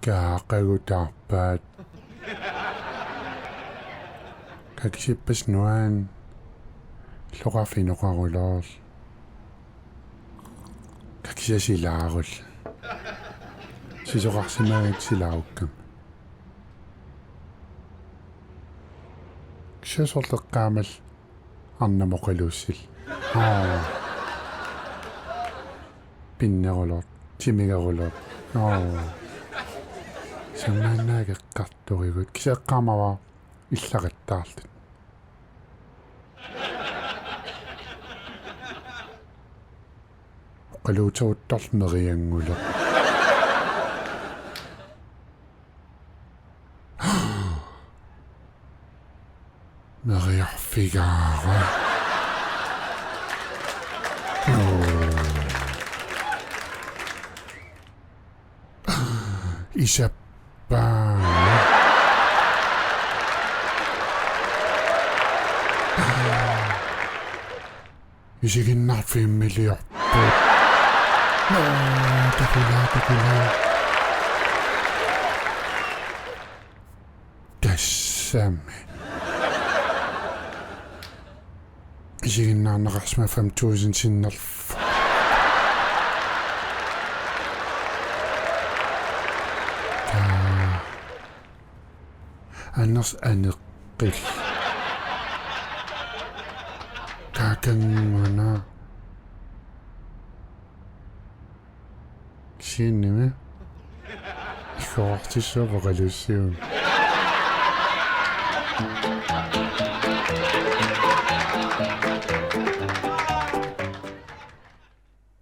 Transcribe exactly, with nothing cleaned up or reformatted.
Kaaqagut taarpaat. Kakisippas nuan. Illoqarfik inoqaruloorluni. Kakisas ilaarullugu. Sisoqarsimagakkit ilaarukkami. Kisianni soorlu eqqaamallugu arnamut oqaluussillugu. Aa. Pinneruloortoq, timigeruloortoq. Aa. Sammaannaaq eqqartorigut. Kisianni eqqaamavara illaqattaarlugu. Oqaluuteruttorlu meriannguleq. Meriarfigaara. Noo. Isappaa. Isiginnaarfimmiliorput. Noo, takulaa, takulaa. Tassami. Isiginnaarneqarsimavoq fem tusind sinnerlugu. Taa. Anders aneqqil. Kakannguna. Kisiannimi. Igoortissuup oqaluussiun.